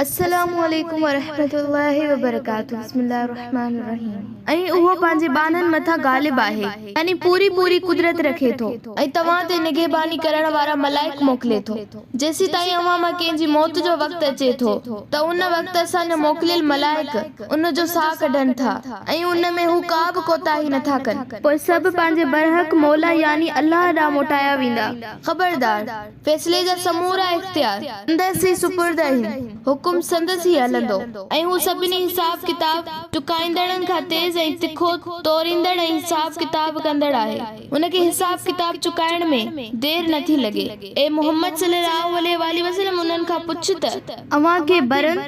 السلام عليڪم ورحمة الله وبرڪاته بسم الله الرحمٰن الرحيم. ۽ اهو پنهنجي ٻانهن مٿان غالب آهي، يعني پوري پوري قدرت رکي ٿو، ۽ توهان تي نگهباني ڪرڻ وارا ملائڪ موڪلي ٿو، جيسيتائين اوهان مان ڪنهن جي موت جو وقت اچي ٿو ته ان وقت اسان جا موڪليل ملائڪ ان جو ساهه ڪڍن ٿا ۽ ان ۾ هو ڪا به ڪوتاهي نٿا ڪن. پوء سڀ پنهنجي برحق مولا يعني الله ڏانهن موٽايا ويندا. خبردار! فيصلي جا سمورا اختيار سندس ئي سپرد آهن، حڪم سندس ئي هلندو ۽ هو سڀني حساب ڪتاب چڪائيندڙن کان تيز ۽ تکو توريندڙ ۽ حساب ڪتاب ڪندڙ آهي، هن کي حساب ڪتاب چڪائڻ ۾ دير نه ٿي لڳي. اي محمد صلي الله عليه واٰله وسلم انهن کان پڇ ته. اوهان کي برن،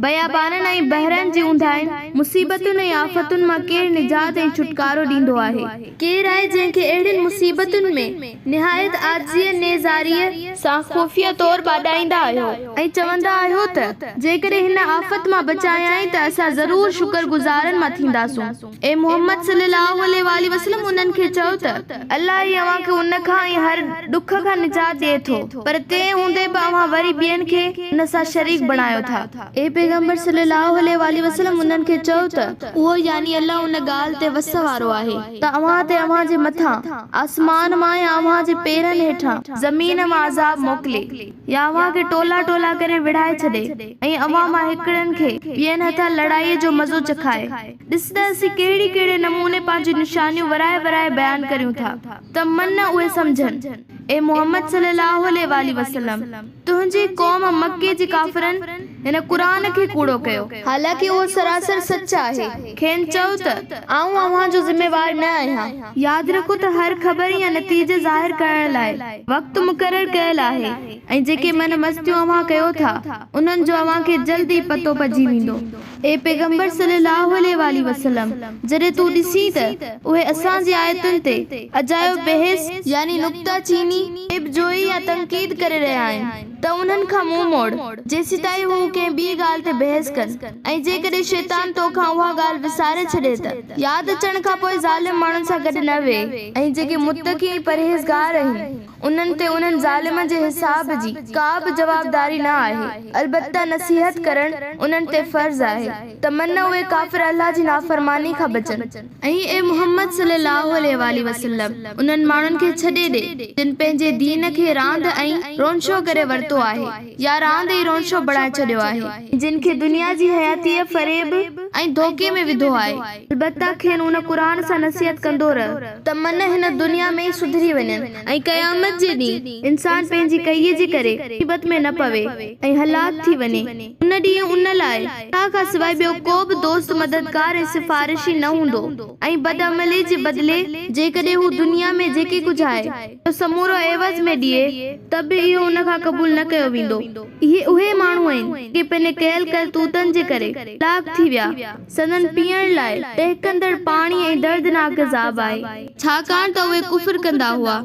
بيابانن ۽ بحرن جي اونداهين، مصيبتن ۽ آفتن مان ڪير نجات ۽ ڇوٽڪارو ڏيندو آهي؟ ڪير آهي جنهن کي اهڙين مصيبتن ۾ نهايت عاجزيء نيزاريء سان خفيه طور ٻاڏائيندا آهيو ۽ چوندا آهيو ته، جيڪڏهن هن آفت مان بچايائين ته اسان ضرور شڪر گذارن مان ٿينداسون. اي محمد صلي الله عليه واٰله وسلم انهن کي چئو ته، الله ئي اوهان کي ان کان ۽ هر ڏک کان نجات ڏئي ٿو، پر تنهن هوندي به اوهان وري ٻين کي ان سان شريڪ بڻايو ٿا. اي پيغمبر صلّي اللّٰه عليه واٰله وسلّم انهن کي چئو ته، اهو يعني الله ان ڳالهه تي وس وارو آهي ته اوهان تي اوهان جي مٿان آسمان مان يا اوهان جي پيرن هيٺان زمين مان عذاب موڪلي يا اوهان کي ٽولا ٽولا ڪري وڙهائي ڇڏي ۽ اوهان مان هڪڙن کي ٻين هٿان لڙائيء جو مزو چکائي. ڏس ته اسين ڪهڙي ڪهڙي نموني پنهنجون نشانيون ورائي ورائي بيان ڪريون ٿا ته من اهي سمجهن. اي محمد صلّي اللّٰه عليه واٰله وسلّم! تنهنجي قوم، مڪي جي ڪافرن، هن قرآن کي ڪوڙو ڪيو. حالانڪه اهو سراسر سچ آهي. کين چئو ته، آئون اوهان جو ذميوار نه آهيان. ياد رکو ته هر خبر يا نتيجي ظاهر ڪرڻ لاء وقت مقرر ڪيل آهي ۽ جيڪي من مستيون اوهان ڪيو ٿا، انهن جو اوهان کي جلد ئي پتو پئجي ويندو. اي پيغمبر صلّي اللّٰه عليه واٰله وسلّم! جڏهن تون ڏسين ته اهي اسان جي آيتن تي اجايو بحث، يعني نڪته چيني، عيب جوئي يا تنقيد ڪري رهيا آهن ته انهن کان منهن موڙ، جيسيتائين هو ڪنهن ٻي ڳالهه تي بحث ڪن ۽ جيڪڏهن شيطان تو کان اها ڳالهه وساري ڇڏي ته ياد اچڻ کان پوء ظالم ماڻهن سان گڏ نه ويهه ۽ جيڪي متقي ۽ پرهيزگار آهن. انهن تي انهن ظالمن جي حساب جي ڪا به جوابداري نه آهي، البته نصيحت ڪرڻ انهن تي فرض آهي ته من اهي ڪافر الله جي نافرماني کان بچن. ۽ اي محمد صلي الله عليه واٰله وسلم! انهن ماڻهن کي ڇڏي ڏي، جن پنهنجي دين کي راند ۽ رونشو ڪري ورتو آهي يا راند ۽ رونشو بڻائي ڇڏيو آهي. جن کي دنيا جي حياتيء فريب ۽ ڌوڪي ۾ وڌو آهي، البته کين ان قرآن سان نصيحت ڪندو رهه ته من هن دنيا ۾ ئي سڌري وڃن ۽ قيامت جي ڏينهن انسان پنهنجي ڪئي جي ڪري مصيبت ۾ نه پوي ۽ هلاڪ ٿي وڃي. ان ڏينهن ان لاء الله کان سواء ٻيو ڪو به دوست، مددگار ۽ سفارشي نه هوندو ۽ بدعملي جي بدلي جيڪڏهن هو دنيا ۾ جيڪي ڪجهه آهي اهو سمورو عيوض ۾ ڏئي ته به اهو ان کان قبول نه ڪيو ويندو. اهي اهي ماڻهو آهن جيڪي پنهنجي ڪيل ڪرتوتن جي ڪري هلاڪ ٿي ويا. سندن پيئڻ لاء ٽهڪندڙ پاڻي ۽ دردناڪ عذاب آهي. ڇاڪاڻ ته اهي ڪفر ڪندا هئا.